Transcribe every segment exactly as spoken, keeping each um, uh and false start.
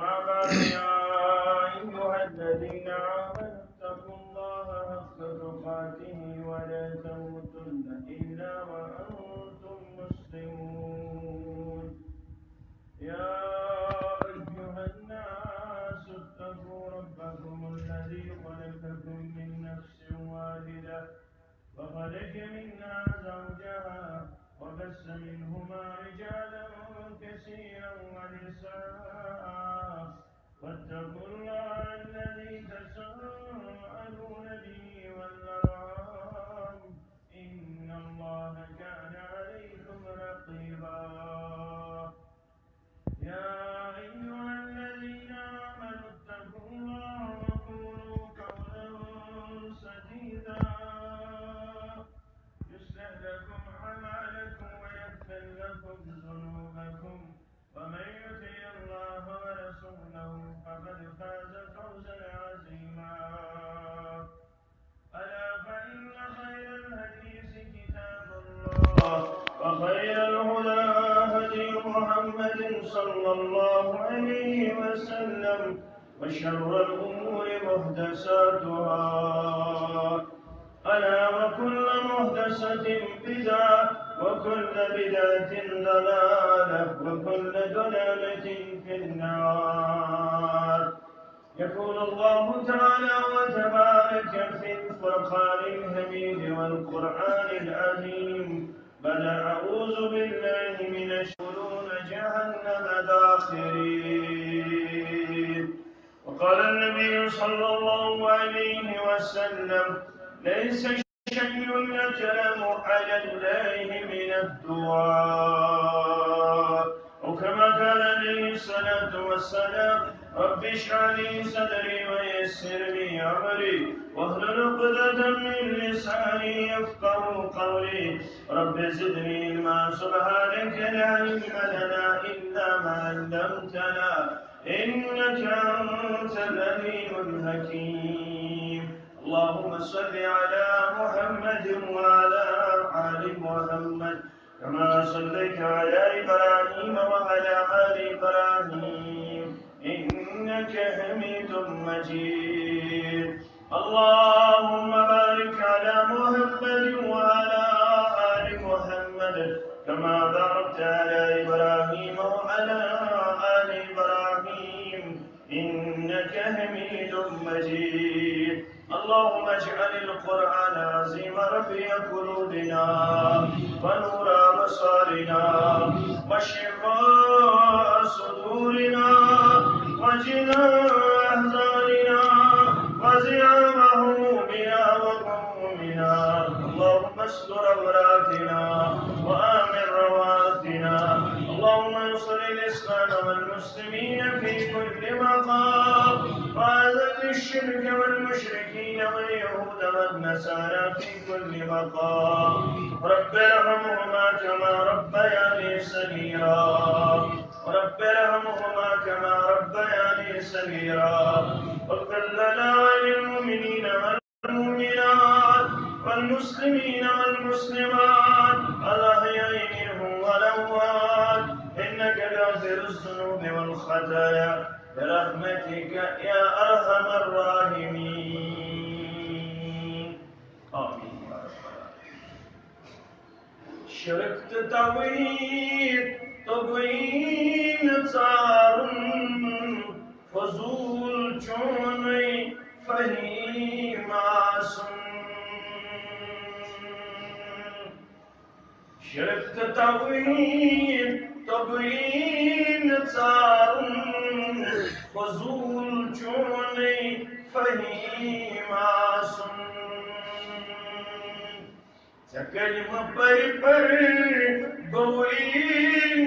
أما بعد، يا أيها الذين آمنوا اتقوا الله حق تقاته ولا تموتن إلا وأنتم مسلمون. يا أيها الناس اتقوا ربكم الذي خلقكم من نفس واحدة وخلق منها زوجها وبث منهما رجالا كثيرا ونساء، واتقوا الله الذي تساءلون به والأرحام، إن الله كان عليكم رقيبا. يا أيها الذين آمنوا اتقوا الله وقولوا قولا سديدا، يصلح لكم أعمالكم ويغفر لكم ذنوبكم، ومن يطع الله ورسوله فقد فاز فوزا عظيما. ألا فإن خير الحديث كتاب الله، وخير الهدى هدي محمد صلى الله عليه وسلم، وشر الأمور محدثاتها، ألا وكل محدثة بدعة، وكل بدعة ضلالة، وكل ضلالة في النار. يقول الله تعالى وتبارك في الفرقان الحميد والقرآن العظيم بعد أعوذ بالله من الشيطان، جهنم داخرين. وقال النبي صلى الله عليه وسلم: ليس شيء أكرم على الله من الدعاء، أو كما قال عليه الصلاة والسلام: رب اشرح لي صدري ويسر لي أمري واحلل عقدة من لساني يفقهوا قولي. رب زدني علما. سبحانك لا علم لنا إلا ما علمتنا إنك أنت العليم الحكيم. اللهم صل على محمد وعلى آل محمد كما صليت على إبراهيم وعلى آل إبراهيم إنك حميد مجيد. اللهم بارك على محمد وعلى آل محمد كما باركت على إبراهيم وعلى آل إبراهيم إنك حميد مجيد. اللهم اجعل القرآن العظيم ربيع قلوبنا ونور أبصارنا وشفاء صدورنا وجلاء أحزاننا وذهاب همومنا وغمومنا. اللهم استر عوراتنا وآمن روعاتنا. اللهم انصر الإسلام والمسلمين في كل مقام، وأذل الشرك والمشركين واليهود والنصارى في كل مقام. رب ارحمهما كما ربياني صغيرا. رب ارحمهما كما ربياني صغيرا. واغفر لنا وللمؤمنين والمؤمنات والمسلمين والمسلمات الأحياء منهم والأموات إنك غافر الذنوب والخطايا برحمتك يا أرحم الراحمين. آمين يا رب العالمين. شرک تہٕ توحید توٚگُے نہٕ ژارُن، فضول چونُے فہیم آسُن۔ شرک تہٕ توحید توٚگُے نہٕ ژارُن، فضول چونُے فہیم آسُن۔ ژےٚ کلمہٕ پٔرۍ پٔرۍ گوٚوُے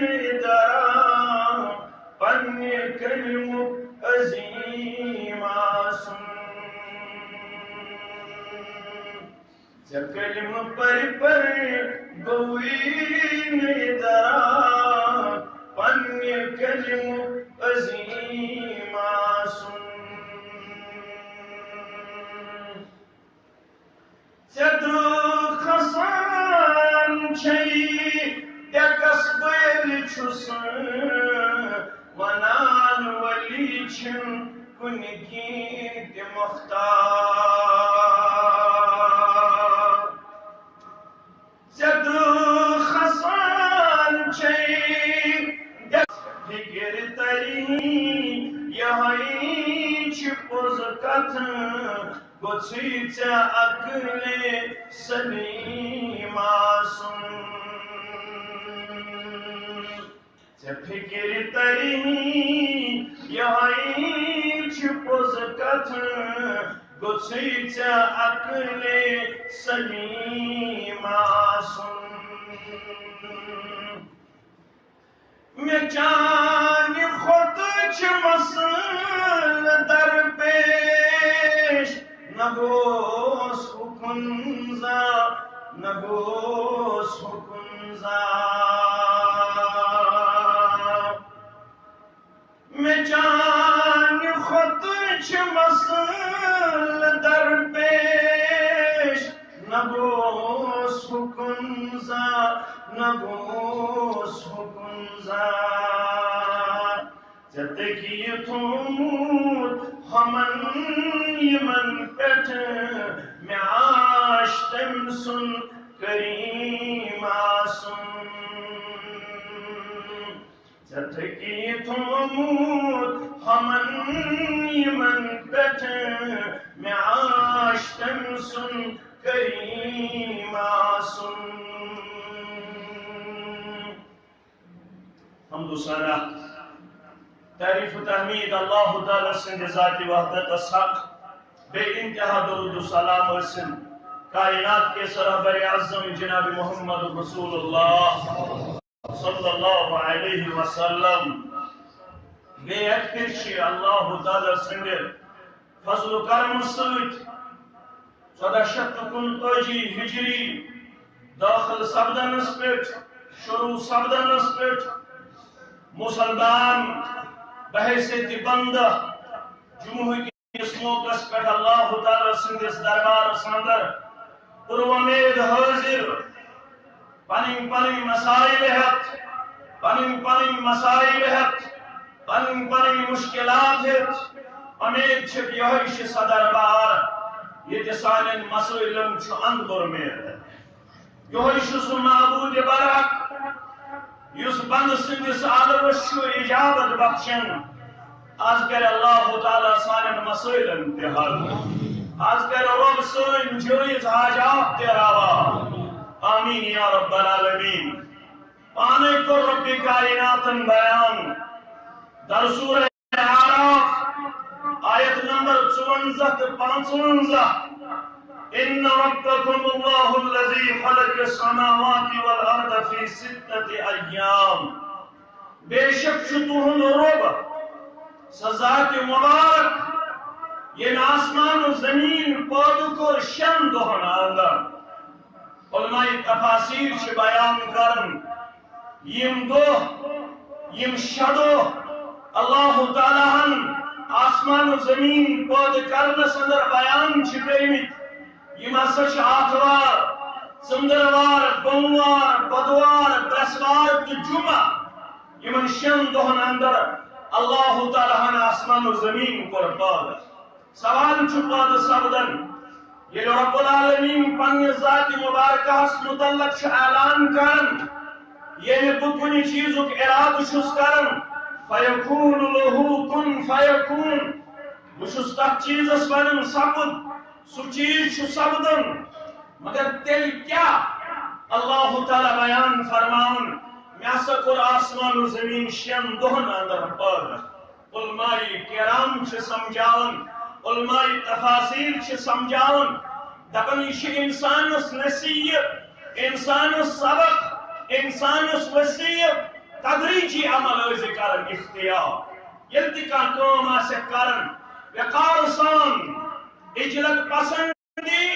نہٕ ادارہ پننہِ کلمُک عظیم آسُن۔ ژےٚ کلمہٕ پٔرۍ پٔرۍ گوٚوُے نہٕ ادارہ پننہِ کلمُک عظیم آسُن۔ ژےٚ درٛوگ کھسان چھے ڈیکس بہٕ ییٚلہِ چھُس ونان ولی چھُنہٕ کُنہِ کِنۍ تہِ مۄختار۔ ژےٚ تہٕ کھسان چھے فِکِر تری، یِہوٚے چھِ پوٚز کتھ، گوٚژھُے ژےٚ عقلِ سلیم آسُن۔ ژےٚ فِکِر تری، یِہوٚے چھِ پوٚز کتھ، گوٚژھُے ژےٚ عقلِ سلیم آسُن۔ مےٚ چانہِ کھۄتہٕ چھِ مسلہٕ درپیش، نہ گوس ہُکُن زانٛہہ، نہ گوس ہُکُن زانٛہہ۔ مےٚ چانہِ کھۄتہٕ چھِ مسلہٕ درپیش، نہ گوس ہُکُن زانٛہہ، نہ گوس ہُکُن زانٛہہ۔ ژےٚ تٔکی تھوٚومُت ہُمن یِمن پٮ۪ٹھ، مےٚ آش تٔمۍ سُنٛد کریم آسُن۔ ژےٚ تٔکی تھوٚومُت ہُمن یِمن پٮ۪ٹھ، مےٚ آش تٔمۍ سُنٛد کریم آسُن۔ حمد و ثنا، تعریف و تحمید اللہ تعالیٰ سٕنٛدِ ذاتِ وحدتس حق، بے انتہا درود و سلام ٲسِن کائنات کے سرابر اعظم جناب محمد رسول اللہ صلی اللہ علیہ وسلم۔ بیٚیہِ اَکہِ پھِرِ چھِ اللہ تعالیٰ سٕنٛدِ فضل و کرم سۭتۍ ژۄدہ شیٚتھ تہٕ کُنتٲجی ہجری دٲخل سپدنس پٮ۪ٹھ، شروع سپدنس پٮ۪ٹھ، مسلمان بحیثیت بندہ جمعہ کِس موقعس پٮ۪ٹھ اللہ تعالیٰ سٕنٛدِس دربارس اندر پُرومید حٲضِر، پنٕنۍ پنٕنۍ مسائل ہٮ۪تھ، پنٕنۍ پنٕنۍ مسائل ہٮ۪تھ، پنٕنۍ پنٕنۍ مشکلات ہٮ۪تھ۔ اُمید چھِ کہِ یِہوٚے چھُ سُہ دربار، ییٚتہِ سانٮ۪ن مسٲیلن چھُ اندُر میٖر۔ یِہوٚے چھُ سُہ معبوٗدِ برحق، یُس بندٕ سٕنٛدِس آلوَس چھُ اجابت بخشان۔ از کرِ اللہ تعالیٰ سانٮ۪ن مسٲیلن تہِ حل۔ از کرِ رۄب سٲنۍ جٲیز حاجات تہِ روا۔ آمین یا رب العالمین۔ پانے کوٚر رۄبِ کائناتن بیان در سورہ اعراف، آیت نمبر ژُوَنزاہ تہٕ پانٛژوَنزاہ، ان ربکم اللہ الذی خلق السماوات والارض فی ستۃ ایام۔ بے شک چھُ تُہُنٛد رۄب، سۄ ذاتِ مبارک، ییٚمۍ آسمان و زمیٖن پٲدٕ کوٚر شٮ۪ن دۄہن اندر۔ علماء تفاسیر چھِ بیان کران، یِم دۄہ، یِم شےٚ دۄہ اللہ تعالیٰ ہن آسمان و زمیٖن پٲدٕ کرنس اندر بیان چھِ کٔرمٕتۍ، یِم ہسا چھِ آتھوار، ژٔنٛدٕروار، بوموار، بۄدوار، برٛٮ۪سوار تہٕ جمعہ۔ یِمن شٮ۪ن دۄہن اندر اللہ تعالیٰ ہن آسمان و زمیٖن کوٚر پٲدٕ۔ سوال چھُ پٲدٕ سپدان، ییٚلہِ رب العالمین پننہِ ذاتِ مبارکہس متعلق چھُ اعلان کران، ییٚلہِ بہٕ کُنہِ چیٖزُک ارادٕ چھُس کران، فیکون لہ کن فیکون، بہٕ چھُس تتھ چیٖزس ونان سپُد، سُہ چیٖز چھُ سپدان۔ مگر تیٚلہِ کیٛاہ؟ اللہ تعالیٰ بیان فرماوان، مےٚ ہسا کوٚر آسمان و زمیٖن شٮ۪ن دۄہن اندر پٲدٕ۔ علماء کرام چھِ سمجھاوان، علماء تفاسیر چھِ سمجھاوان، دپان، یہِ چھِ انسانس نصیحت، انسانس سبق، انسانس وصیت، تدریجی عمل ٲسۍ کران اختیار۔ ییٚلہِ تہِ کانٛہہ کٲم آسٮ۪کھ کران، وقار سان، عجلت پسند دی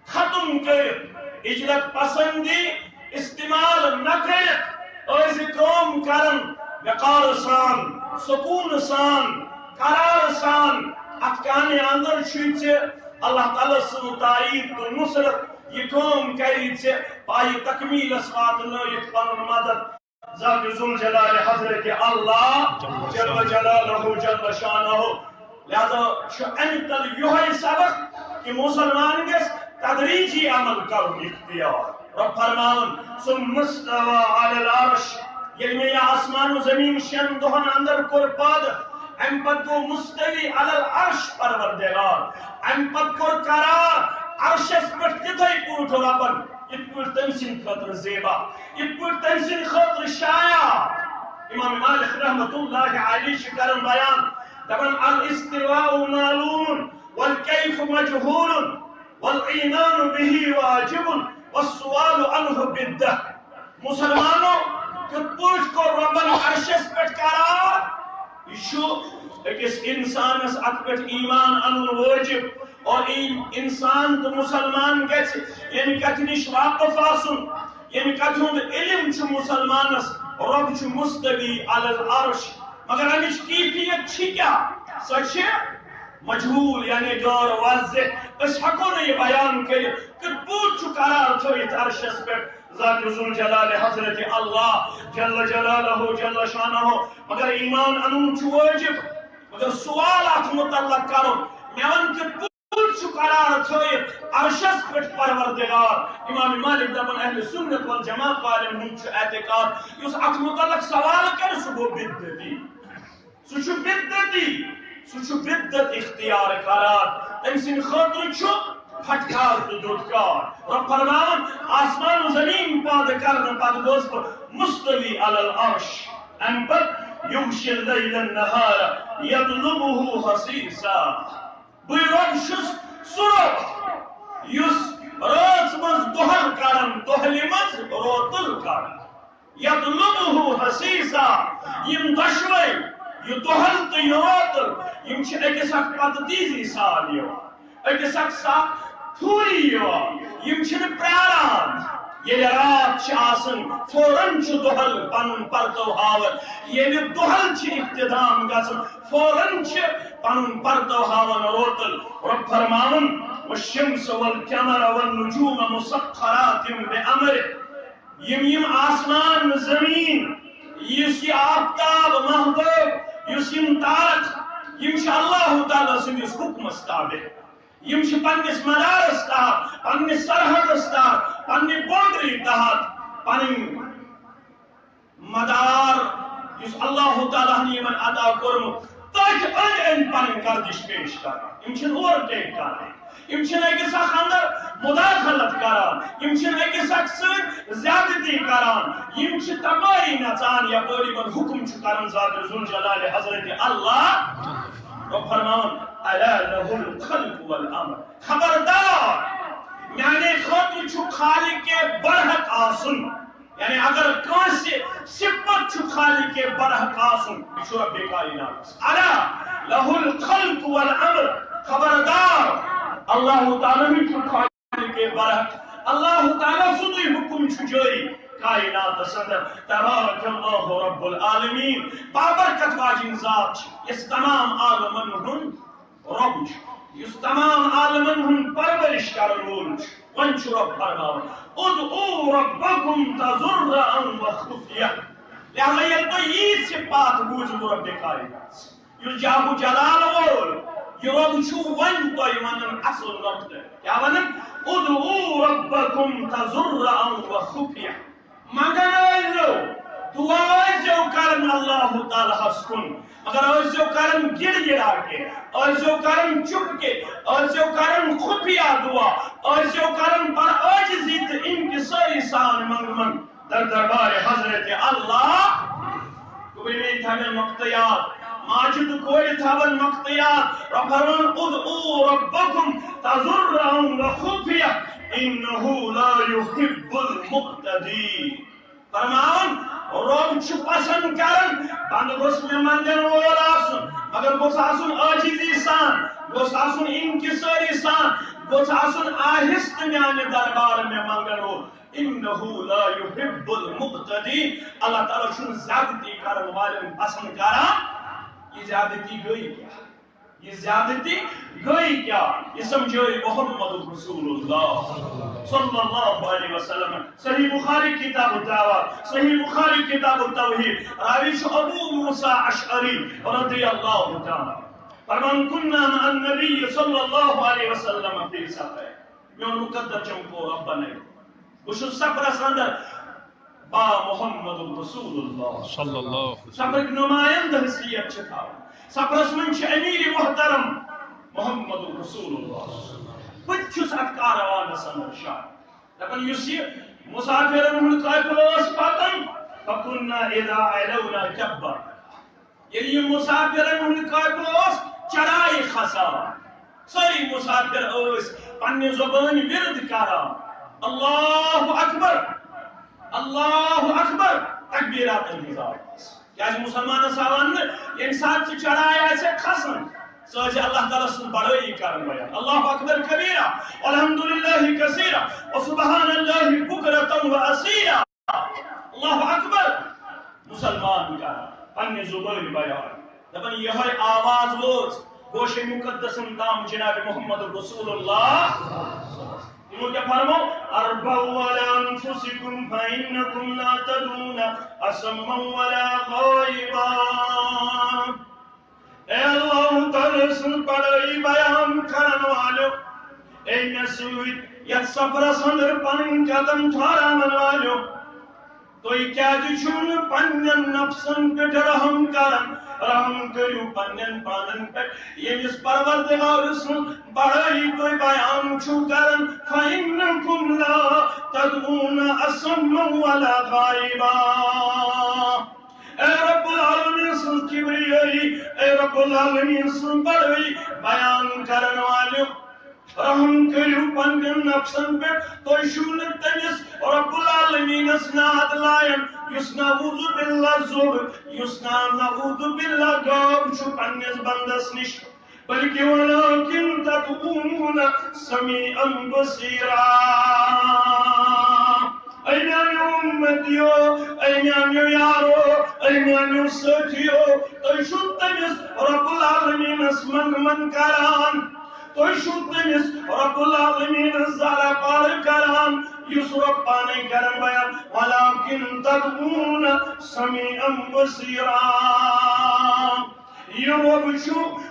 ختم کٔرِتھ، عجلت پسندی استعمال نہ کٔرِتھ، ٲسۍ کٲم کران وقار سان، سکون سان، قرار سان۔ اتھ کامہِ اندر چھُے ژےٚ اللہ تعالیٰ سٕنٛز تائید تہٕ نصرت۔ یہِ کٲم کرِ ژےٚ پایہِ تکمیلس واتنٲوِتھ پنُن مدد۔ ذات ذوالجلال حضرت اللہ جل جلالہ جل شانہ۔ لہذا چھُ اَمہِ تل یِہوٚے سبق کہِ مسلمان گژھِ تدریجی عمل کرُن اختیار۔ رب فرماوان، "ثم استوى على العرش"، ییٚلہِ مےٚ یہِ آسمان و زمین شٮ۪ن دۄہن اندر کوٚر پٲدٕ، اَمہِ پتہٕ گوٚو مستوی علی العرش پروردگار، اَمہِ پتہٕ کوٚر قرار عرشس پٮ۪ٹھ تِتھے پٲٹھۍ ربن، یِتھ پٲٹھۍ تٔمۍ سٕنٛدِ خٲطرٕ زیبا، یِتھ پٲٹھۍ تٔمۍ سٕنٛدِ خٲطرٕ شایع۔ امام مالک رحمت اللہ علیہ چھِ کران بیان، دپان، "الاستواء معلوم والکیف مجہول والایمان به واجب والسؤال عنه بدعة۔" مسلمانو، کِتھ پٲٹھۍ کوٚر رۄبن عرشس پٮ۪ٹھ قرار؟ یہِ چھُ أکِس انسانس اتھ پٮ۪ٹھ ایمان انُن وٲجب، اور ای-، انسان تہٕ مسلمان گژھِ ییٚمہِ کتھِ نِش واقف آسُن، ییٚمہِ کتھِ ہُنٛد علم چھُ مسلمانس، رۄب چھُ مستوی علی العرش۔ مگر امِچ کیفیت چھِ کیٛاہ؟ سۄ چھِ مجہول، یعنی غٲر واضح۔ أسۍ ہٮ۪کو نہٕ یہِ بیان کٔرِتھ، کِتھ پٲٹھۍ چھُ قرار تھٲوِتھ عرشس پٮ۪ٹھ ذات ذوالجلال حضرت اللہ جل جلالہ جل شانہ۔ مگر ایمان انُن چھُ وٲجب۔ مگر سوال اتھ متعلق کرُن، مےٚ وَن، کِتھ پٲٹھۍ چھُ قرار تھٲوِتھ عرشس پٮ۪ٹھ پروردگار؟ امام مالک دپان، اہل سنت والجماعت والٮ۪ن ہُنٛد چھُ اعتقاد، یُس اتھ متعلق سوال کرِ، سُہ گوٚو بدعتی۔ سُہ چھُ بدعتی، سُہ چھُ بدعت اختیار کران۔ تٔمۍ سٕنٛدِ خٲطرٕ چھُ پھٹکار تہٕ دھوتکار۔ رۄب فرماوان، آسمان و زمین پٲدٕ کرنہٕ پتہٕ گوس بہٕ مستوی علی العرش۔ امہِ پتہٕ یغشی اللیل النہار یطلبہ حثیثا۔ بٕے رۄب چھُس سُہ رۄب، یُس رٲژ منٛز دۄہل کران، دۄہلہِ منٛز روتل کران۔ یطلبہ حثیثا، یِم دۄشوے، یہِ دۄہل تہٕ یہِ روتل، یِم چھِ أکِس اکھ پتہٕ تیزی سان یِوان، أکِس اکھ ساتھ پھوٗری یِوان، یِم چھِنہٕ پراران۔ ییٚلہِ راتھ چھِ آسان، فوراً چھُ دۄہل پنُن پرتو ہاوان، ییٚلہِ دۄہل چھِ اختتام گژھان، فوراً چھِ پنُن پرتو ہاوان روتل۔ رۄب فرماوان، والشمس والقمر والنجوم مسخرات بأمره۔ یِم یِم آسمان زمین، یُس یہِ آفتاب محبوب، یُس یِم تارک، یِم چھِ اللہ تعالیٰ سٕنٛدِس حُکمس تابع۔ یِم چھِ پننِس مدارس تحت، پننِس سرحدس تحت، پننہِ باؤنڈری تحت، پنٕنۍ مدار یُس اللہ تعالیٰ ہن یِمن عطا کوٚرمُت، تٔتھۍ أنٛدۍ أنٛدۍ پنٕنۍ گردش پیش کران۔ یِم چھِنہٕ اوورٹیک کران، یِم چھِنہٕ أکِس اکھ اندر مداخلت کران، یِم چھِنہٕ أکِس اکھ سۭتۍ زیادتی کران، یِم چھِ تپٲری نژان یپٲرۍ یِمن حکم چھُ کران ذات ذوالجلال حضرت اللہ۔ رۄب فرماوان، الا لہ الخلق والامر، خبردار، میانہِ خٲطرٕ چھُ خالق برحق آسُن۔ یعنی اگر کٲنٛسہِ صفت چھُ خالق برحق آسُن، یہِ چھُ رب کائنات۔ الا لہ الخلق والامر، خبردار، اللہ تعالیٰ ہٕے چھُ خالق برحق۔ اللہ تعالیٰ سُنٛدُے حکم چھُ جٲری کائناتس اندر۔ تبارک اللہ رب العالمین، بابرکت واجِنۍ ذات چھِ، یۄس تمام عالمن ہُنٛد رۄب چھُ، یُس تمام عالمن ہُنٛد پرورش کرن وول چھُ۔ وۄنۍ چھُ رۄب فرماوان، ادعوا ربکم تضرعا وخفیہ۔ لہذا ییٚلہِ تۄہہِ ییٖژ یہِ پتھ بوٗزِو رۄب کائنات، یُس جاہ و جلال وول، یہِ رۄب چھُ وۄنۍ تۄہہِ ونان اصل نۄقطہٕ۔ کیٛاہ ونان؟ ادعوا ربکم تضرعا وخفیہ۔ منگن ٲسۍزیو، دعا ٲسۍزیو کران اللہ تعالیٰ ہس کُن، مگر ٲسۍزیو کران گِڑ گِڑا کے، ٲسۍزیو کران چُپ کے، ٲسۍزیو کران خفیہ دعا، ٲسۍزیو کران بڑ عاجزی تہٕ انکساری سان منگمن در دربار حضرت اللہ۔ گوٚبرۍ بیٚنہِ تھاوَن نۄقطہٕ یاد، ماجہِ تہٕ کورِ تھاوَن نۄقطہٕ یاد۔ رۄب فرماوان، ادعوا ربکم تضرعا وخفیہ انہ لا یحب المعتدین۔ فرماوان، رۄب چھُ پسند کران، بندٕ گوٚژھ مےٚ منگن وول آسُن، مگر گوٚژھ آسُن عاجزی سان، گوٚژھ آسُن انکساری سان، گوٚژھ آسُن آہستہٕ میانہِ دربار مےٚ منگن وول۔ انہ لا یحب المعتدین۔ اللہ تعالیٰ چھُنہٕ زیادتی کرن والٮ۪ن پسند کران۔ یہِ زیادتی گٔے کیٛاہ؟ یہ زیادتی گئی کیا؟ یہ سمجھو محمد رسول اللہ صلی اللہ علیہ وسلم۔ صحیح بخاری کتاب الدعوات، صحیح بخاری کتاب التوحید، راوی چھُ ابو موسیٰ اشعری رضی اللہ تعالیٰ۔ فرمان كنا مع النبي صلى الله عليه وسلم في سفر۔ میون مقدر چم کو رب بنائی۔ بہٕ چھُس سفرس اندر با محمد رسول اللہ۔ صلی اللہ علیہ وسلم۔ سفرٕکۍ نمایندٕ حیثیت چھِ تھاوان۔ سفرس منٛز چھِ امیر محترم محمد رسول اللہ۔ بہٕ تہِ چھُس اتھ کاروانس اندر شامل۔ دپان یُس یہِ مسافرن ہُنٛد قافلہٕ اوس پکان، فكنا إذا علونا كبرنا۔ ییٚلہِ یہِ مسافرن ہُنٛد قافلہٕ اوس چڑایہِ کھسان، سٲری مسافر ٲسۍ پننہِ زبٲنۍ ورد کران، اللہ اکبر، اللہ اکبر، تکبیراتن ہٕنٛز آواز۔ کیازِ مسلمانس آو وننہٕ، ییٚمہِ ساتہٕ ژٕ چڑایہِ آسکھ کھسان، ژٕ ٲسۍ اللہ تعالیٰ سٕنٛز بڑٲیی کران بیان۔ اللہ اکبر کبیرا، والحمد للہ کثیرا، وسبحان اللہ بکرة واصیلا۔ اللہ اکبر۔ مسلمان کران پننہِ زبٲنۍ بیان۔ دپان یہے آواز وٲژ گوشِ مقدسن تام جناب محمد رسول اللہ۔ تِمو کیٛاہ فرمو؟ اربعوا على انفسكم فانكم لا تدعون اصما ولا غائبا۔ اے اللہ تعالیٰ سٕنٛز بڑٲیی بیان کرن والیو، اے مےٚ سۭتۍ یتھ سفرس اندر پنٕنۍ قدم ٹھہراون والیو، تُہۍ کیٛازِ چھِو نہٕ پننٮ۪ن نفسن پٮ۪ٹھ رحم کران؟ رحم کٔرِو پننٮ۪ن پانن پٮ۪ٹھ، ییٚمِس پروردگار سٕنٛز بڑٲیی تُہۍ بیان چھِو کران۔ فإنكم لا تدعون أصما ولا غائبا۔ اے رب العالمین سٕنٛز کبریٲیی، اے رب العالمین سٕنٛز بڑٲیی بیان کرن والیو، رحم کٔرِو پننٮ۪ن نفسن پٮ۪ٹھ۔ تُہۍ چھِو نہٕ تٔمِس رب العالمینس ناد لایان، یُس نعوذ باللہ زوٚب، یُس نا-، نعوذ باللہ غٲب چھُ پننِس بندس نِش، بلکہ ولكن تدعون سميعا بصيرا۔ اے میانیو امتیو، اے میانیو یارو، اے میانیو ساتھیو، تُہۍ چھِو تٔمِس رب العالمینس منگمن کران۔ تُہۍ چھِو تٔمِس رب العالمینس زارہ پار کران، یُس رب پانے کران بیان، ولكن تدعون سميعا بصيرا۔ یہِ رب چھُ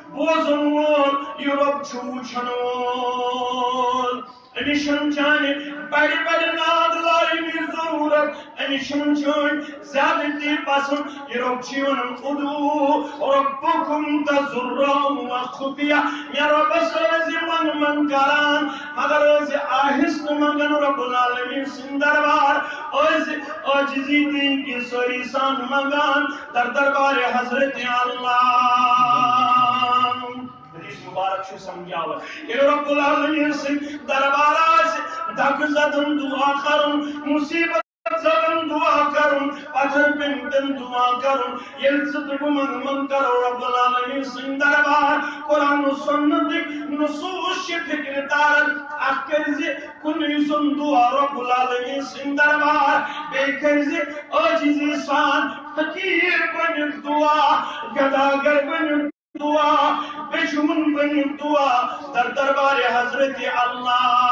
بوزن وول، یہِ رب چھُ وٕچھن وول۔ أمِس چھَنہٕ چانہِ بڑِ بڑِ ناد لایِنٕچ ضروٗرت، أمِس چھَنہٕ چٲنۍ زیادتی پسند۔ یہِ رب چھُ وَنان، ادعوا ربكم تضرعا وخفية۔ مےٚ رۄبس ٲسۍ زِ منگہٕ منگہٕ کران، مگر ٲسۍ زِ آہستہٕ منگان رب العالمین سُنٛد دربار، ٲسۍ زِ عٲجزی دِنۍ کہِ سٲری سان منگان در دربار حضرت اللہ۔ حدیث مبارک چھُ سمجھاوان، ییٚلہِ رب العالمین سٕنٛدۍ دربار آسہِ، دکہٕ زدن دعا کرُن، مصیبت زدن دعا کرُن، پتھر پیمتن دعا کرُن، ییٚلہِ ژٕ تہٕ بہٕ منٛگہٕ منٛگہٕ کرو رب العالمین سٕنٛدۍ دربار۔ قرآن و سنتٕکۍ نصوص چھِ فکرِ دارن، اکھ کٔرۍ زِ کُنُے زوٚن دعا رب العالمین سٕنٛدۍ دربار، بیٚیہِ کٔرۍ زِ عٲجزی سان فقیٖر بٔنِتھ دعا، گداگر بٔنِتھ دعا، بیچھوُن بٔنِتھ دعا در دربار حضرت اللہ۔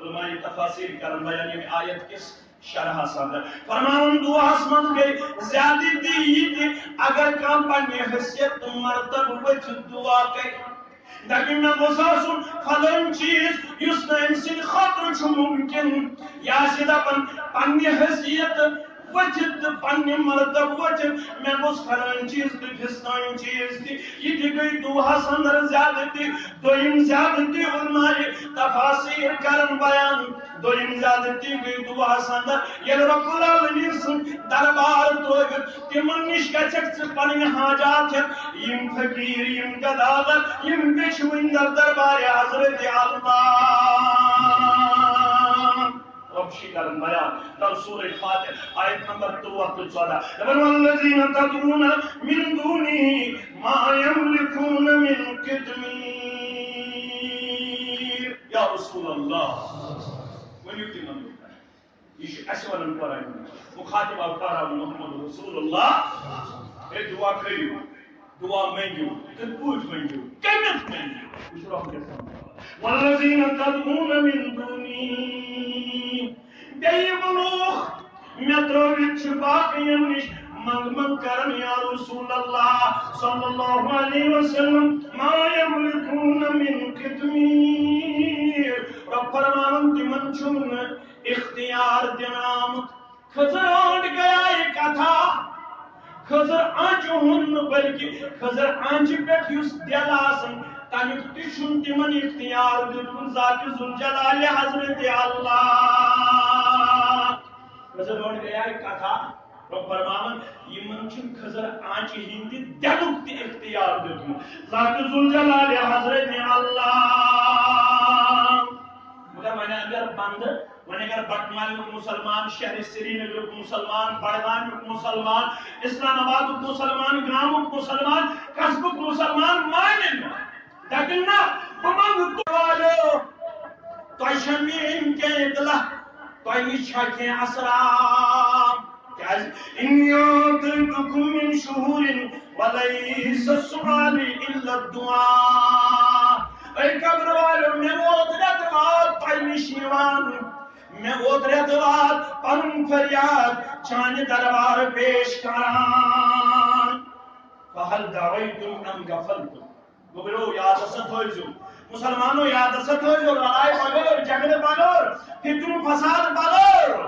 علماء تفاسیر کرن بیان ییٚمہِ آیت کِس شرحس اندر۔ فرماوان دعاہس منٛز گٔے زیادتی یہِ تہِ، اگر کانٛہہ پننہِ حیثیت تہٕ مرتبہٕ ؤتھِتھ دعا کرِ۔ دپہِ مےٚ گوٚژھ آسُن فلٲنۍ چیٖز یُس نہٕ أمۍ سٕنٛدِ خٲطرٕ چھُ مُمکِن، یا چھِ دپان پننہِ حیثیت ؤتھِتھ تہٕ پننہِ مرتبہٕ ؤتھِتھ مےٚ گوٚژھ فلٲنۍ چیٖز تہٕ فِستٲنۍ چیٖز تہِ۔ یہِ تہِ گٔے دُعاہس اندر زیادتی۔ دوٚیِم زیادتی علماء تفاسیر کرن بیان۔ دوٚیِم زیادتی گٔے دُعاہس اندر، ییٚلہِ رب العالمین سُنٛد دربار ترٲوِتھ تِمن نِش گژھکھ ژٕ پنٕنۍ حاجات ہٮ۪تھ، یِم فقیٖر، یِم گداگر، یِم بیچھوٕنۍ در دربار حضرت اللہ۔ رب چھِ کران بیان در سورہ فاتر، آیت نمبر تُرٛواہ تہٕ ژۄداہ۔ دپان، والذین تدعون من دونه ما یملکون من قطمیر۔ یا رسول اللہ، ؤنِو تِمن لوٗکن۔ یہِ چھُ اَسہِ وَنان قرآن مجیٖد۔ مُخاطب آو قرآن محمد رسول اللہ۔ ہے دُعا کٔرِو۔ دعا منگیو، کِتھ پٲٹھۍ منگیو، کٔمِس منگیو؟ یہِ چھُ رۄب کِس سمجھاوان۔ والذین تدعون من دونی، بیٚیہِ یِم لوٗکھ مےٚ ترٲوِتھ چھِ باقین نِش منگ منگ کران، یا رسول اللہ صلی اللہ علیہ وسلم، ما یملکون من قطمیر، رۄب فرماوان، تِمن چھُنہٕ اختیار دِنہٕ آمُت۔ خضر آنٹ گیا یہ کتھا۔ خضر آنچہ ہُنٛد نہٕ بلکہ خضر آنچہ پٮ۪ٹھ یُس دِل آسان، تمیُک تہِ چھُنہٕ تِمن اختیار دیُتمُت ذات ذوالجلال حضرت اللہ۔ خضر آنٹ گیا یہ کتھا۔ رۄب فرماوان، یِمن چھُنہٕ خضر آنچہِ ہِنٛدِ دِلُک تہِ اختیار دیُتمُت ذات ذوالجلال حضرت اللہ۔ مگر وۄنۍ اگر بندٕ، وۄنۍ اگر بٹمالیُک مسلمان، شہر سرینگرُک مسلمان، بڈگامیُک مسلمان، اسلام آبادُک مسلمان، گامُک مسلمان، قصبُک مسلمان مانہِ نہٕ، دپہِ نہ، بہٕ منٛگہٕ تۄہہِ والو، تۄہہِ چھا میٲنۍ کینٛہہ اطلاع، تۄہہِ نِش چھا کینٛہہ اسرار؟ کیازِ؟ انی اعطیتکم من شہور ولیس سؤالی الا الدعاء۔ اے قبر والو، مےٚ ووت رٮ۪تہٕ واد تۄہہِ نِش یِوان، مےٚ ووت رٮ۪تہٕ واد پنُن فریاد چانہِ دربار پیش کران۔ فہل دعیتم ام غفلتم؟ گوٚبرو، یاد ہسا تھٲوزیو۔ مسلمانو، یاد ہسا تھٲوزیو، لڑایہِ بغٲر، جھگڑٕ بغٲر، فتنہٕ فساد بغٲر،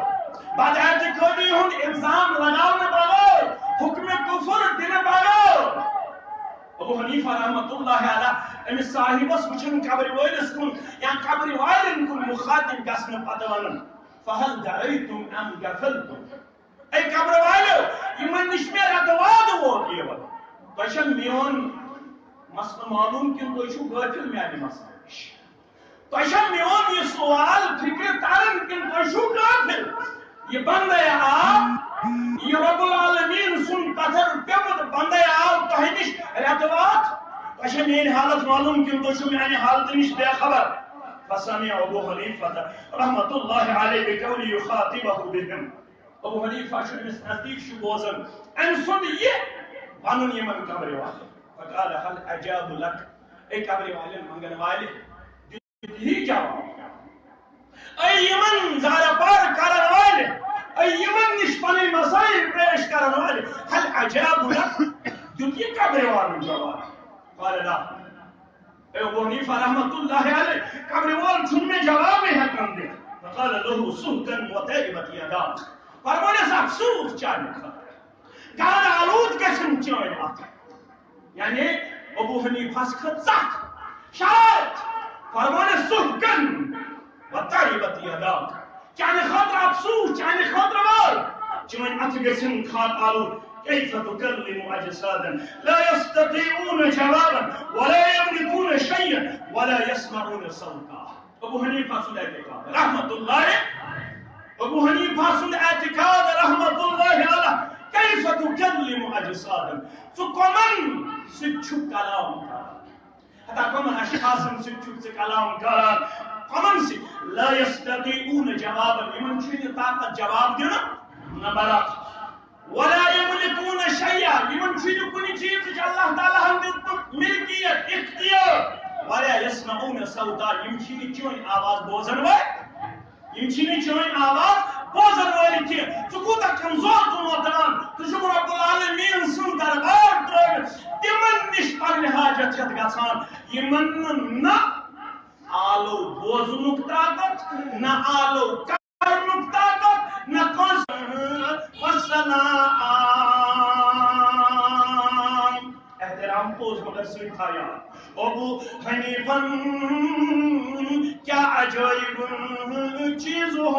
بداعتقٲدی ہُنٛد الزام لگاونہٕ بغٲر، حکمِ کفر دِنہٕ بغٲر۔ ابو حنیفہ رحمتہ اللہ علیہ، أمِس صاحبس وٕچھن قبرِ وٲلِس کُن یا قبرِ والٮ۪ن کُن مخاطب گژھنہٕ پتہٕ ونان، فہل دعیتم ام غفلتم؟ اے قبر والو، یِمن نِش مےٚ رٮ۪تہٕ واد ووت یِوان، تۄہہِ چھا میون مسلہٕ معلوم کِنہٕ تُہۍ چھِو غٲفِل میانہِ مسلہٕ نِش؟ تۄہہِ چھا میون یہِ سوال فِکرِ تران کِنہٕ تُہۍ چھِو غٲفِل؟ یہِ بندے آو، یہِ رب العالمین سُنٛد پتھر پیوٚمُت بندے آو تۄہہِ نِش رٮ۪تہٕ واد، تۄہہِ چھا میٲنۍ حالت معلوم کِنہٕ تُہۍ چھِو میانہِ حالتہٕ نِش بے خبر؟ فسمع ابو حنیفہ رحمۃ اللہ علیہ بقولی یخاطبہ بہم۔ ابو حنیفہ چھُ أمِس نزدیٖک چھُ بوزان أمۍ سُنٛد یہِ وَنُن یِمن قبرِ والٮ۪ن۔ فقال هل اجاب لك؟ اے قبرِ والٮ۪ن منٛگن والہِ، دیُت یی جواب؟ اے یِمن زارٕ پار کرن والہِ، اے یِمن نِش پنٕنۍ مسائل پیش کرن والہِ، هل اجاب لك؟ دیُت یہِ قبرِ والُن جواب؟ قال لا۔ اے ابو حنیفہ رحمۃ اللہ علیہ، قبرِ وول چھُنہٕ مےٚ جوابٕے ہٮ۪کان دِتھ۔ فقال له سحقا وتربت يداك۔ فرمونس افسوس چانہِ خٲطرٕ۔ گرد آلود گژھن چٲنۍ اتھٕ۔ یعنی ابو حنیفس کھٔژ ژکھ، شرارت۔ فرمونس سحقا وتربت يداك۔ چانہِ خٲطرٕ افسوس، چانہِ خٲطرٕ وٲر۔ چٲنۍ اتھٕ گٔژھِن خاک آلود۔ كيف تكلم اجسادا لا يستطيعون جوابا ولا يملكون شيئا ولا يسمعون صوتا؟ ابو حنیفہ سُنٛد اعتقاد رحمت اللہ، ابو حنیفہ سُنٛد اعتقاد رحمت اللہ علیہ، كيف تكلم اجسادا؟ ژٕ کمن سۭتۍ چھُکھ کلام کران؟ ہتا کمن اشخاصن سۭتۍ چھُکھ ژٕ کلام کران؟ کمن سۭتۍ؟ لا يستطيعون جوابا، یِمن چھُنہٕ طاقت جواب دِنہٕ، نہ برابر۔ ولا يملكون شيئا، یِمن چھُنہٕ کُنہِ چیٖزٕچ اللہ تعالیٰ ہن دیُتمُت ملکیت، اختیار۔ ولا يسمعون صوتا، یِم چھِنہٕ چٲنۍ آواز بوزن وٲلۍ۔ یِم چھِنہٕ چٲنۍ آواز بوزن وٲلۍ کینٛہہ۔ ژٕ کوٗتاہ کمزور ژٕ ووتان، ژٕ چھُکھ رب العالمین سُنٛد دربار ترٲوِتھ تِمن نِش پنٕنۍ حاجت ہٮ۪تھ گژھان، یِمن نہٕ نہ آلو بوزنُک طاقت، نہ آلو کرنُک طاقت، نہ کٲنٛسہِ۔ والسلام۔ احترام پوٚز مگر سۭتۍ تھاو یاد، ابو حنیفن کیا عجائب چیز ہو،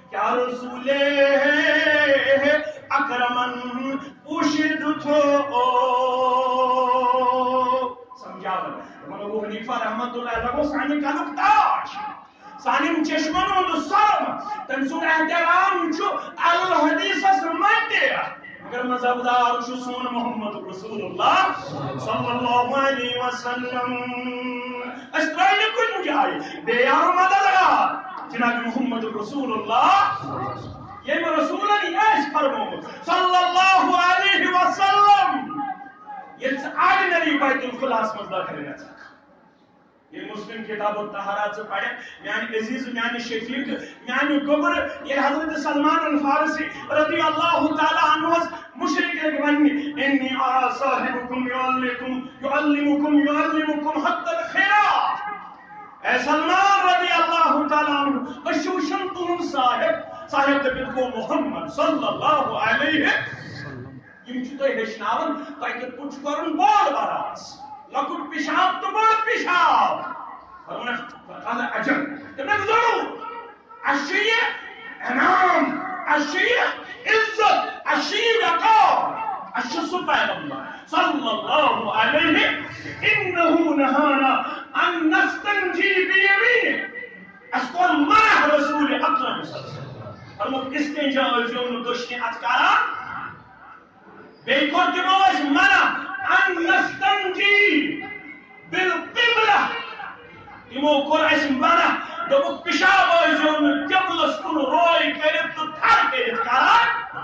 کیا رسول اکرمن پوشیدہ تھو۔ سمجھاوان۔ دپان ابو حنیفہ رحمۃ اللہ علیہ گوٚو سانہِ کَنُک تاج، سانٮ۪ن چشمن ہُنٛد سرم۔ تٔمۍ سُنٛد احترام چھُ اہل حدیثس منٛز تہِ۔ مگر مذہب دار چھُ سون محمد رسول اللہ صلی اللہ علیہ وسلم۔ أسۍ ترٛٲے نہٕ کُنہِ جایہِ، بیٚیہِ آو مددگار جناب محمد رسول اللہ۔ ییٚمۍ رسولن یہِ آسہِ فرمومُت صلی اللہ علیہ وسلم۔ منٛز دٲخل گژھان۔ ییٚلہِ مسلم کتاب الطہارہ ژٕ پرکھ، میانہِ عزیز، میانہِ شفیق، میانہِ گوٚبر، ییٚلہِ حضرت سلمان الفارسی رضی اللہ تعالیٰ عنہس مشرک لگہِ وننہِ، "انی ارا صاحبکم یعلمکم، یعلمکم، یعلمکم حتی الخرا۔" اے سلمان رضی اللہ تعالیٰ عنہ، أسۍ چھِ وٕچھان تُہُنٛد صاحب، صاحب دٔپِتھ گوٚو محمد صلی اللہ علیہ۔ یِم چھِ تۄہہِ ہیٚچھناوان، تۄہہِ کِتھ پٲٹھۍ چھُ کَرُن بول براس، لۄکُٹ پِشاب تہٕ بوٚڑ پِشاب۔ فرمووُن، فقال عجب۔ تٔمۍ دوٚپ، ضروٗر۔ اَسہِ چھُ یہِ انعام، اَسہِ چھُ یہِ عزت، اَسہِ چھُ یہِ وقار، اَسہِ چھُ سُہ پیغمبر صلی اللہ علیہ، انہ نہانا ان نستنجی بیمینہ۔ اَسہِ کوٚر منع رسول اکرم صلی اللہ علیہ وسلم۔ فرمووُکھ، استنجا ٲسۍزیو نہٕ دٔچھنہِ اَتھٕ کران۔ بیٚیہِ کوٚر تِمو اَسہِ منع ان نستنجی بالقبلہ۔ تِمو کوٚر اَسہِ منع، دوٚپُکھ، پِشاب ٲسۍزیو نہٕ قبلس کُن روے کٔرِتھ تہٕ تھر کٔرِتھ کران۔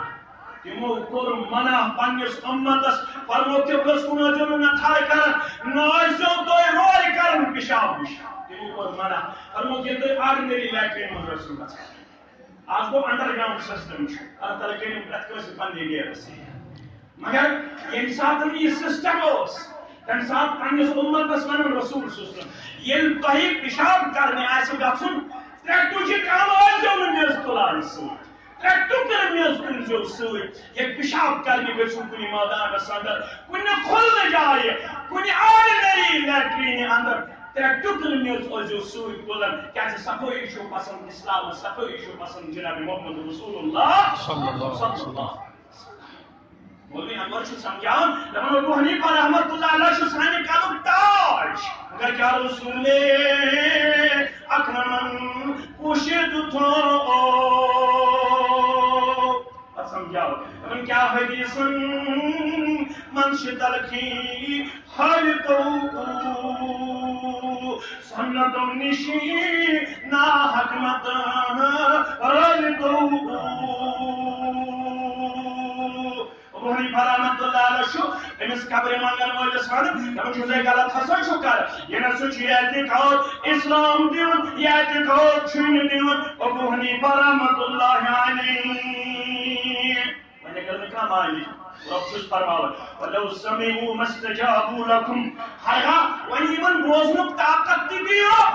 تِمو کوٚر منع پننِس اُمتس، فرموو، قبلس کُن ٲسۍزیو نہٕ نہ تھر کران، نہ ٲسۍزیو تُہۍ روے کران پِشاب نِش۔ تِمو کوٚر منع، فرموو، ییٚلہِ تُہۍ آرڈنری لیٹرین منٛز ٲسِو گژھان۔ آز گوٚو انڈر گراؤنڈ سسٹم چھُ، اللہ تعالیٰ کٔرِن پرٛٮ۪تھ کٲنٛسہِ پننہِ گیرس۔ مگر ییٚمہِ ساتہٕ یہِ سسٹم اوس، تَمہِ ساتہٕ پننِس اُمتس ونان رسول صلی اللہ علیہ وسلم، ییٚلہِ تۄہہِ پِشاب کرنہِ آسہِ گژھُن، ترٛےٚ ٹُجہِ کم ٲسۍزیو نہٕ میٚژ تُلان سۭتۍ، ترٛےٚ ٹُکرٕ میٚژ تُلزیو سۭتۍ۔ ییٚلہِ پِشاب کرنہِ گٔژھِو کُنہِ مٲدانس اندر، کُنہِ کھُلہٕ جایہِ، کُنہِ آرڈنری لیٹرینہِ اندر، ترٛےٚ ٹُکرٕ میٚژ ٲسۍزیو سۭتۍ تُلان، کیازِ صفٲیی چھُو پسند اسلام، صفٲیی چھُو پسند جناب محمد رسول اللہ صلی اللہ علیہ وسلم۔ مولوی انور چھُ سمجھاوان، دپان، ابو حنیفہ رحمۃ اللہ علیہ چھُ سانہِ قدُک تاج، مگر کیا رسول اکرمن پوشیدہ تھو؟ پتہٕ سمجھاو، دپان، کیا حدیثن منٛز چھِ تلخی حالتو سنتو نِشی ناحکمت حالتو۔ ابو حنیفہ رحمۃ اللہ علیہ چھُ أمِس قبرِ منگن وٲلِس وَنان، دَپان چھُس، ہے، غلط ہسا چھُ کران۔ یہِ نہ سا چھُ اعتقاد اسلام دیُن، یہِ اعتقاد چھُنہٕ دیُن ابو حنیفہ رحمۃ اللہ علیہ۔ وۄنۍ اگر نہٕ کانٛہہ مانہِ، رۄب چھُس فرماوان، "ولو سمعوا ما استجابوا لکم"۔ ہرگاہ وۄنۍ یِمن بوزنُک طاقت تہِ دِیو،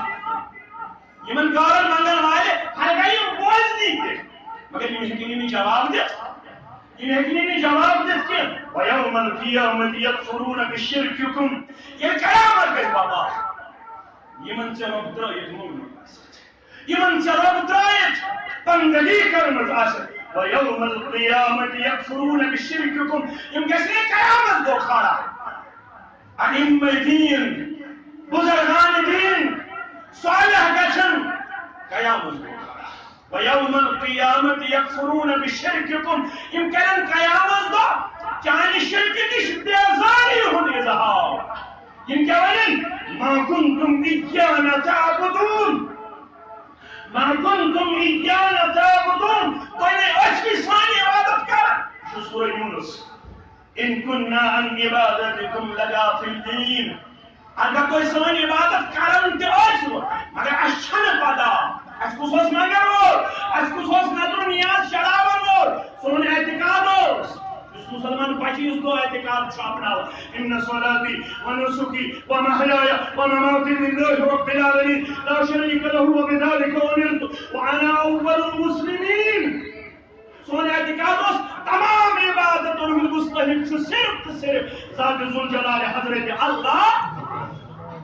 یِمن غٲرن منگن والہِ، ہرگاہ یِم بوزنی تہِ، مگر یِم ہیٚکن نہٕ جواب دِتھ۔ یِم ہیٚکن نہٕ جواب دِتھ کینٛہہ۔ "ویوم القیامۃ یکفرون بشرککم"۔ ییٚلہِ قیامت گژھِ بپا، یِمن ژےٚ رۄب ترٲوِتھ مونمُت آسہِ، یِمن ژےٚ رۄب ترٲوِتھ بندگی کٔرمٕژ آسہِ، "ویوم القیامۃ یکفرون بشرککم"۔ یِم گژھِ نہٕ قیامت دۄہ کھڑا۔ ائمہ دین، بزرگان دین، صالح گژھن قیامت دۄہ کھڑا۔ "ویوم القیامۃ یکفرون بشرککم"۔ یِم کرن قیامت دۄہ چانہِ شرکہِ نِش بیزاری ہُنٛد اظہار۔ یِم کیٛاہ وَنن؟ "ما کنتم ایانا تعبدون، ما کنتم ایانا تعبدون"۔ تۄہہِ نے ٲسوٕ سانہِ عبادت کران۔ یہِ چھُ سورہ یونس۔ "ان کنا عن عبادتکم لغافلین"۔ اگر تُہۍ سٲنۍ عبادت کران تہِ ٲسِو، مگر اَسہِ چھَنہٕ پتہ، اَسہِ کُس اوس منگن وول، اَسہِ کُس اوس نذر و نیاز چڑھاون وول۔ سون اعتقاد اوس، یُس مسلمان بچہِ یُس گوٚو اعتقاد چھُ اپناوان، "ان صلاتی و نسکی و محیای و مماتی للہ رب العالمین لا شریک لہ و بذلک امرت و انا اول المسلمین"۔ سون اعتقاد اوس تمام عبادتن ہُنٛد مستحق چھُ صرف تہٕ صرف ذات ذوالجلال حضرت اللہ۔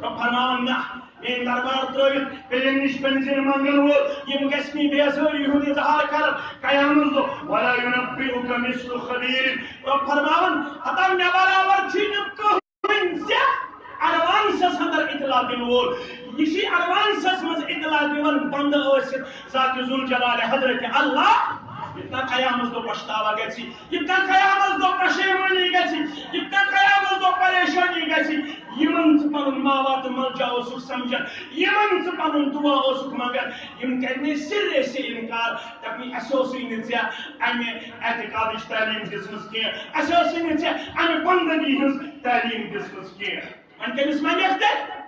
رب فرماوان، نہ، میٲنۍ دربار ترٲوِتھ بیٚیہِ نِش بنزین منگن وول، یِم گژھِ نہٕ بیزٲری ہُنٛد اظہار کرن قیامت دۄہ۔ ولا ینبئک مثل خبیر۔ رب فرماوان، ہتا مےٚ برابر چھُے نہٕ کٕہٕنۍ۔ وۄنۍ ژےٚ ایڈوانسس اندر اطلاع دِنہٕ وول، یہِ چھُے ایڈوانسس منٛز اطلاع دِوان بندٕ ٲسِتھ ذات ذوالجلال حضرت اللہ۔ یوٚت تام قیامس دۄہ پچھتاوا گژھِ، یوٚت تام قیامس دۄہ پشیمٲنی گژھِ، یوٚت تام قیامس دۄہ پریشٲنی گژھِ، یِمن ژٕ پنُن ماوا تہٕ ملجا اوسُکھ سمجھان، یِمن ژٕ پنُن دعا اوسُکھ منگان، یِم کرنٕے سرے سے انکار۔ دپنٕے، اسہِ اوسُے نہٕ ژےٚ امہِ اعتقادٕچ تعلیٖم دِژمٕژ کینٛہہ، اسہِ ٲسٕے نہٕ ژےٚ امہِ بندگی ہٕنٛز تعلیٖم دِژمٕژ کینٛہہ۔ وۄنۍ کٔمِس منٛگَکھ تیٚلہِ؟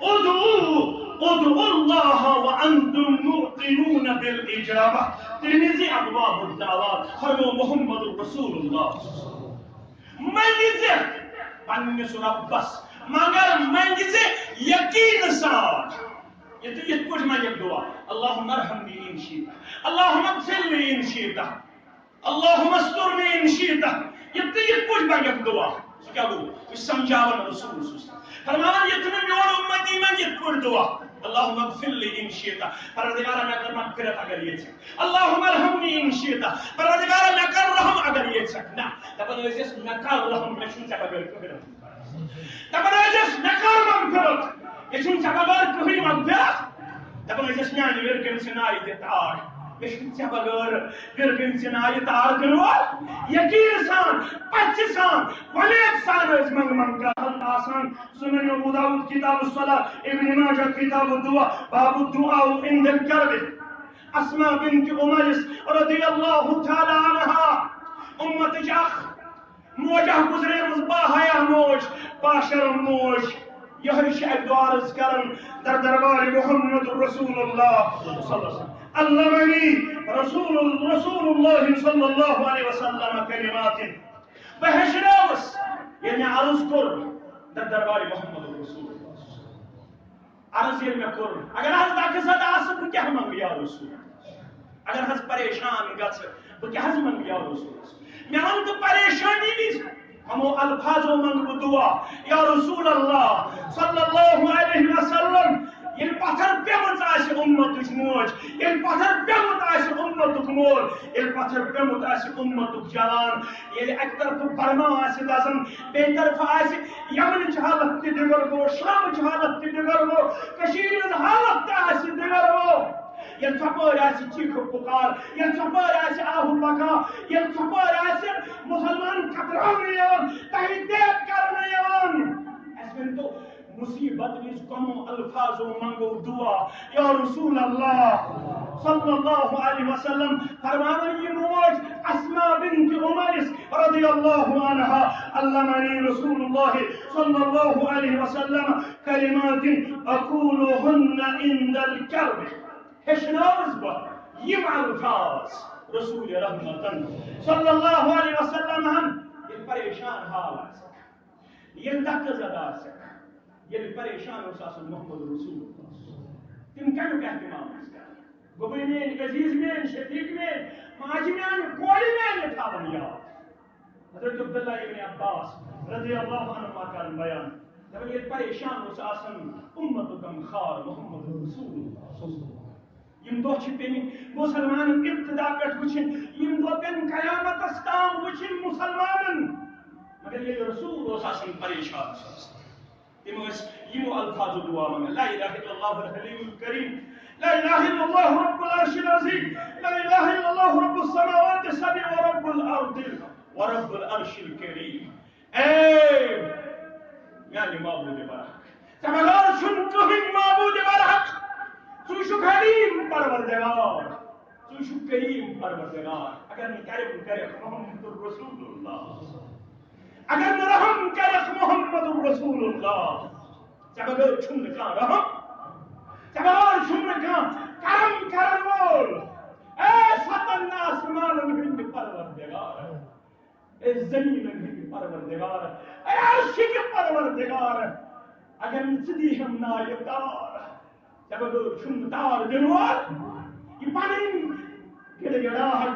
ادعوا، ادعوا الله وانتم موقنون بالإجابة۔ ترمذی ابواب الدعوات، فرمو محمد رسول اللہ۔ منٛگہِ زِ پننِس رۄبس، مگر منٛگہِ زِ یقین سان۔ یہِ تہِ یِتھ پٲٹھۍ منٛگہِ دعا، اللهم ارحمني ان شئت، اللهم اغفر لي ان شئت، اللهم استرني ان شئت۔ یہِ تہِ یِتھ پٲٹھۍ منٛگہِ دعا۔ سُہ کیٛاہ گوٚو؟ یہِ سمجھاوان رسول صلی اللہ علیہ وسلم۔ فرماوان، یہِ تہِ نہٕ میون اُمتی منٛگہِ یِتھ پٲٹھۍ دعا، اللهم اغفر لي ان شئت، پروردگارا مےٚ کر مغفرت اگر یژھکھ۔ اللهم ارحمني ان شئت، پروردگارا مےٚ کر رحم اگر یژھکھ۔ نہ، دپان ٲسِس، مےٚ کر رحم، مےٚ چھُنہٕ ژےٚ بغٲر کٕہٕنۍ رحم۔ دپان ٲسِس، مےٚ کر مغفرت، مےٚ چھُنہٕ ژےٚ بغٲر کٕہٕنۍ مغفرت۔ دپان ٲسِس، میانہِ وِرگن ژٕ نایہِ دِ تار، مےٚ چھُنہٕ ژےٚ بغٲر وِرگن ژٕ نایہِ تار دِنہٕ وول۔ یقین سان، پژھِ سان، وۄمید سان ٲسۍ منٛگہٕ منٛگہٕ کران آسان۔ سنن ابو داؤد کتاب الصلاة، ابن ماجہ کتاب الدعاء، باب الدعاء عند الكرب۔ اسماء بنت عمیس رضی اللہ تعالی عنہا، امتٕچ اکھ موج اکھ گزریمٕژ، باحیا موج، باشرم موج۔ یہے چھِ اکہِ دۄہ عرض کران در دربار محمد رسول اللہ صلی اللہ علیہ وسلم۔ علمني رسول، رسول الله صلى الله عليه وسلم كلمات۔ بہٕ ہیٚچھنٲوٕس، ییٚلہِ مےٚ عرض کوٚر در دربار محمد رسول اللہ۔ عرض ییٚلہِ مےٚ کوٚر، اگر حظ دکہٕ زد آسہٕ، بہٕ کیٛاہ منٛگہٕ یا رسول؟ اگر حظ پریشان گژھٕ، بہٕ کیٛاہ حظ منٛگہٕ یا رسول؟ مےٚ وَن تہٕ پریشانی وِزِ کمو الفاظو منٛگہٕ بہٕ دعا، یا رسول اللہ صلی اللہ علیہ وسلم۔ ییٚلہِ پتھر پیمٕژ آسہِ اُمتٕچ موج، ییٚلہِ پتھر پیوٚمُت آسہِ اُمتُک مول، ییٚلہِ پتھر پیوٚمُت آسہِ اُمتُک جوان، ییٚلہِ اکہِ طرفہٕ برما آسہِ دزان، بیٚیہِ طرفہٕ آسہِ یمنٕچ حالت تہِ دِگر گوٚو، شامٕچ حالت تہِ دِگر گوٚو، کٔشیٖرِ ہٕنٛز حالت تہِ آسہِ دِگر گوٚو۔ ییٚلہِ ژۄپٲرۍ آسہِ چیٖخ و پُکار، ییٚلہِ ژۄپٲرۍ آسہِ آہ و بکا، ییٚلہِ ژۄپٲرۍ آسہِ مُسلمان کتراونہٕ یِوان، تحریک کرنہٕ یِوان۔ اَسہِ ؤنۍ تو، مصیبت وِزِ کمو الفاظو منٛگو دعا، یا رسول اللہ صلی اللہ علیہ وسلم۔ فرماوان یہِ موج اسماء بنت عمیس رضی اللہ عنہا، علمني رسول الله صلى الله عليه وسلم كلمات أقولهن عند الكرب۔ ہیٚچھنٲوٕس بہٕ یِم الفاظ رسول رحمتن صلی اللہ علیہ وسلم ہن ییٚلہِ پریشان حال آسہِ۔ ییٚلہِ دکہٕ زد آسہِ، ییٚلہِ پریشان اوس آسان محمد رسول اللہ، تِم کَمیُک اہتمام ٲسۍ کران؟ گوٚبُے میٲنۍ، عزیز میٲنۍ، شفیق میٲنۍ، ماجہِ میانہِ، کورِ میانہِ تھاوان یاد۔ حضرت عبداللہ ابن عباس رضی اللہ عنہما کران بیان، دپان، ییٚلہِ پریشان اوس آسان اُمتُک غمخوار محمد رسول اللہ۔ یِم دۄہ چھِ پیٚمٕتۍ مُسلمانن ابتدا پٮ۪ٹھ وٕچھِنۍ، یِم دۄہ پیٚن قیامتس تام وٕچھِنۍ مُسلمانن۔ مگر ییٚلہِ رسول اوس آسان پریشان، اوس آسان، تِم ٲسۍ یِمو الفاظو دعا منٛگان، لا الہ الا اللہ الحلیم الکریم، لا الہ الا اللہ رب العرش العظیم، لا الہ الا اللہ رب السماوات السبع ورب الارض ورب العرش الکریم۔ اے میانہِ معبود برحق، ژےٚ بغٲر چھُنہٕ کٕہٕنۍ معبود برحق۔ ژٕ چھُکھ حلیم پروردگار، ژٕ چھُکھ کریم پروردگار۔ اگر نہٕ کرم کرکھ محمد رسول اللہ، اگر نہٕ رحم کرکھ محمد رسول اللہ، ژےٚ بغٲر چھُنہٕ کانٛہہ رحم، ژےٚ بغٲر چھُنہٕ کانٛہہ کرم کرن وول۔ اے ستن آسمانن ہٕنٛدۍ پروردگار، اے زمینن ہٕنٛدۍ پروردگار، اے عرشٕکۍ پروردگار، اگر نہٕ ژٕ دی ہم نایہِ تار، ژےٚ بغٲر چھُنہٕ تار دِنہٕ وول۔ یہِ پنٕنۍ گِڑ گِڑاہٹ،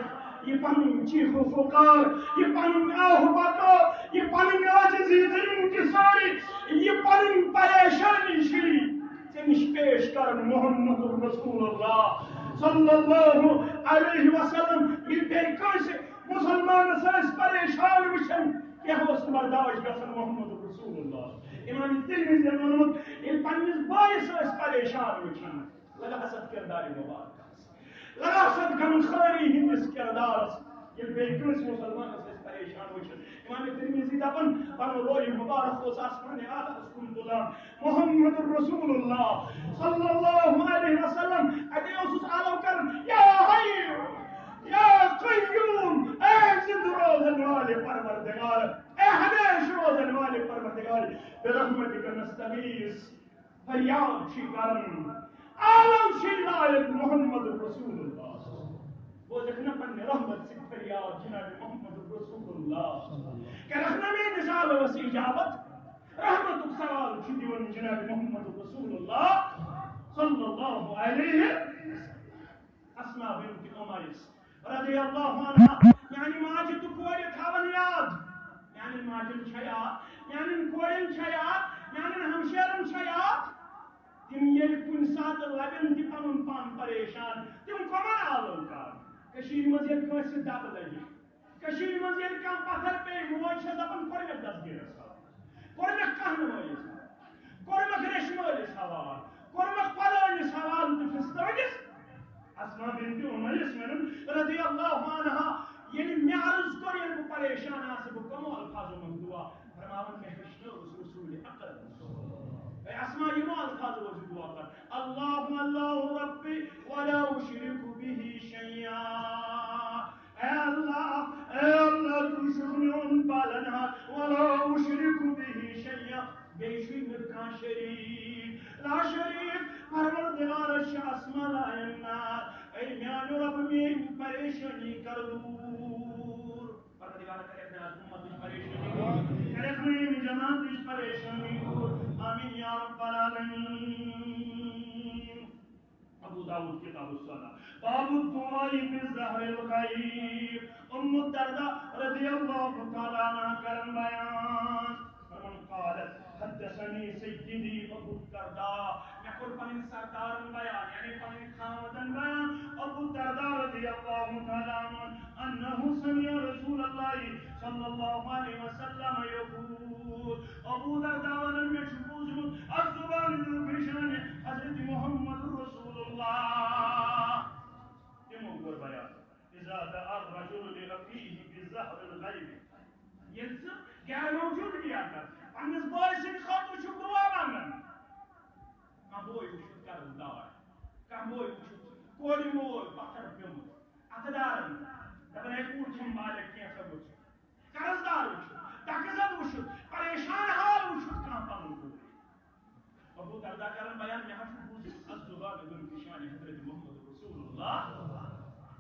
یہِ پنٕنۍ چیٖخ و پُکار، یہِ پنٕنۍ آہ و بکا، یہِ پنٕنۍ عاجزی تہٕ انکساری، یہِ پنٕنۍ پریشانی چھِ ژےٚ نِش پیش کران محمد رسول اللہ صلی اللہ علیہ وسلم۔ یہِ بیٚیہِ کٲنٛسہِ مُسلمانس ٲسۍ پریشان وٕچھان، کینٛہہ اوس نہٕ برداشت گژھان محمد رسول اللہ۔ امام ترمذین ووٚنمُت، ییٚلہِ پننِس بٲیِس ٲسۍ پریشان وٕچھان، لگا حسد کردار مبارکس، لگا حسد غمخواری ہٕنٛدِس کردارس، ییٚلہِ بیٚیہِ کٲنٛسہِ مُسلمانس ٲسۍ پریشان وٕچھان۔ امام ترمذی دپان، پنُن روے مبارک اوس آسمان اعلیٰ ہس کُن تُلان۔ محمد رسول اللہ صلی اللہ علیہ وسلم، اتے اوسُس آلو کران، یا حی یا قیوم، اے زندٕ روزن والے پروردگار، اے ہمیشہ روزن پروردگار، برحمتک نستغیث۔ فریاد چھ کران، عالم چھ لایق محمد رسول اللہ۔ بوزکھ نہ پننہِ رحمت سۭتۍ فریاد جناب محمد رسول اللہ۔ کرکھ نہ میٲنِس عالمس اجابت؟ رحمتک سوال چھ دِوان جناب محمد رسول اللہ صلی اللہ علیہ وسلم۔ اسماء بنت عمیس رضی اللہ عنہا، میانہِ ماجہِ تہٕ کورِ تھاون یاد، میانٮ۪ن ماجن چھا یاد، میانٮ۪ن کورٮ۪ن چھا یاد، میانٮ۪ن ہمشیرن چھا یاد؟ تِم ییٚلہِ کُنہِ ساتہٕ لبن تہِ پنُن پان پریشان، تِم کمن آلو کرن؟ کٔشیٖرِ منٛز ییٚلہِ کٲنٛسہِ دب لگہِ، کٔشیٖرِ منٛز ییٚلہِ کانٛہہ پتھر پیٚیہِ، موج چھےٚ دپان، "کوٚرمکھ دستگیٖرس حوالہٕ، کوٚرمکھ کانٛہہ مٲلِس حوالہٕ، کوٚرمکھ ریٚشمٲلِس حوالہٕ، کوٚرمکھ پلٲنِس حوالہٕ تہٕ فستٲنِس؟" اسماء بنت عمیس وَنان رضی اللہ عنہا، ییٚلہِ مےٚ عرض کوٚر، ییٚلہِ بہٕ پریشان آسہٕ، بہٕ کمو الفاظو منٛز دعا؟ فرماوان، مےٚ ہیٚچھنٲوٕس رسول اکرم۔ اے اسماء، یِمو الفاظو منٛز دعا کر، "اللهم الله ربي ولا أشرك به شيئا۔" اے اللہ، اے اللہ، ژٕ چھُکھ میون پالن ہار، ولا اشرک بہ شیئا، بیٚیہِ چھُے نہٕ کانٛہہ شریٖک، لا شریٖک، پروردگارس چھِ اسماء لایَن نار۔ اے میانیو رب، میٲنۍ پریشٲنی کر دوٗر۔ پروردگار، کریکھ نہٕ از امتٕچ پریشٲنی دوٗر، کریکھ نہٕ ییٚمہِ جماعتٕچ پریشٲنی دوٗر۔ آمین یا رب العالمین۔ ابو داؤد کتاب الصلاة، باب الدعاء بظهر الغیب۔ ام الدرداء رضی اللہ تعالی عنہا کرن بیان، فرمان، قالت، حدثني سيدي ابو الدرداء، مےٚ کوٚر پنٕنۍ سردارن بیان، یعنی پنٕنۍ خاوندن بیان، ابو الدرداء رضی اللہ تعالی عنہ، انه سمع رسول الله صلى الله عليه وسلم يقول، ابو الدرداء ونن، مےٚ چھُ بوٗزمُت، الزبان ذو الفشان، حضرت محمد رسول اللہ۔ تِمو کوٚر بیان، اذا دعا الرجل لاخيه بظهر الغيب، ییٚلہِ ژٕ غیر موجودگی اندر پننِس بٲے سٕنٛدِ خٲطرٕ چھُکھ دُعا منٛگان، کانٛہہ بوے وٕچھُتھ قرض دار، کانٛہہ بوے وٕچھُتھ کورِ مول پتھر پیوٚمُت، اتھٕ دارن دپان، ہے کوٗر چھم مالک، کینٛژھا وٕچھ۔ قرض دار وٕچھُتھ، تقضد وٕچھُتھ، پریشان حال وٕچھُتھ کانٛہہ پنُن بوے۔ ابو الدرداء کران بیان، مےٚ حظ چھُ بوٗزمُت، الزبان ذو الفشان، حضرت محمد رسول اللہ،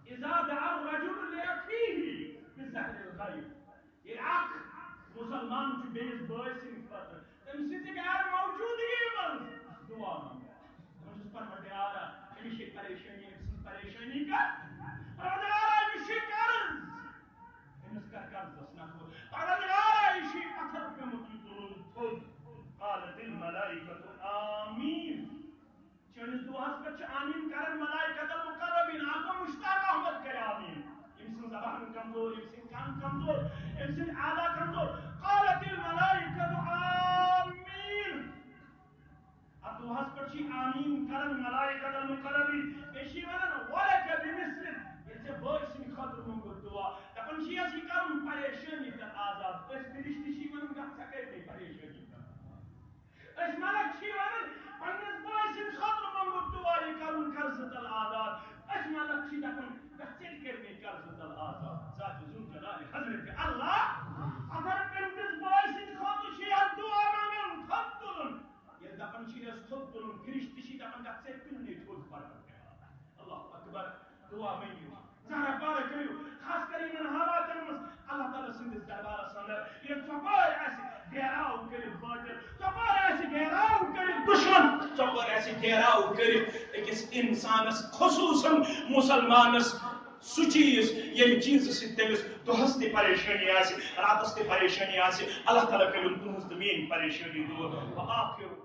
اذا دعا الرجل لاخيه بظهر الغيب۔ ییٚلہِ اکھ مسلمان چھُ بیٚیِس بٲے سٕنٛدِ خٲطرٕ تٔمۍ سٕنٛزِ غیر موجودگی منٛز دُعا منٛگان، دَپان چھُس، پروردگارا، أمِس چھِ پریشٲنی، أمۍ سٕنٛز پریشٲنی کر؟ پروردگارا، أمِس چھِ قرض، أمِس کر قرضس نکھٕ؟ پروردگارا، یہِ چھُ پتھر پیوٚمُت، یہِ تُلُن تھوٚد۔ قالت الملائکة آمین۔ چٲنِس دُعاہَس پٮ۪ٹھ چھِ آمیٖن کران ملائکۃ المقربین۔ آقا مشتاق احمد کرِ آمیٖن۔ أمۍ سٕنٛز زبان کمزور، أمۍ سٕنٛدۍ کن کمزور، أمۍ سٕنٛدۍ اعضا کمزور۔ قالت الملائکۃ آمیٖن۔ اَتھ دُعاہَس پٮ۪ٹھ چھِ آمیٖن کران ملائکۃ المقربین۔ بیٚیہِ چھِ وَنان، ولک بمثل۔ ییٚلہِ ژےٚ بٲے سٕنٛدِ خٲطرٕ موٚنگُتھ دُعا، دَپان چھِ یَس یہِ کرُن پریشٲنی تہٕ آزاد۔ أسۍ فرشتہٕ چھِ وَنان، گژھ ژےٚ کٔرۍ مےٚ پریشٲنی تہٕ آزاد۔ أسۍ ملک چھی ونان، پننِس بٲے سٕنٛدِ خٲطرٕ منٛگو دُعا، یہِ کرُن قرضہٕ تل آزاد۔ أسۍ ملک چھی دپان، گژھ ژےٚ تہِ کٔرۍ مےٚ قرضہٕ تل آزاد۔ ذات ذوالجلال حضرت اللہ، اگر پننِس بٲے سٕنٛدِ خٲطرٕ چھِ یہِ دُعا منٛگان، تھوٚد تُلُن۔ ییٚلہِ دپان چھِ یَس تھوٚد تُلُن، فرشتہٕ چھِ دپان، گژھ ژےٚ تُلنٕے تھوٚد پرن۔ اللہ اکبر۔ دعا منٛگِو، زارٕ پارٕ کٔرِو، خاص کر یِمن حالاتن منٛز اللہ تعالیٰ سٕنٛدِس دربارس اندر۔ ییٚلہِ ژۄپٲرۍ آسہِ گھیراو کٔرِتھ بٲطل، ژۄپٲرۍ آسہِ گھیراو کٔرِتھ دُشمن، ژۄپٲرۍ آسہِ گھیراو کٔرِتھ أکِس انسانس، خصوصاً مسلمانس، سُہ چیٖز، ییٚمہِ چیٖزٕ سۭتۍ تٔمِس دۄہس تہِ پریشٲنی آسہِ، راتس تہِ پریشٲنی آسہِ، اللہ تعالیٰ کٔرِن تُہنٛز تہٕ میٲنۍ پریشٲنی دوٗر۔ وآخر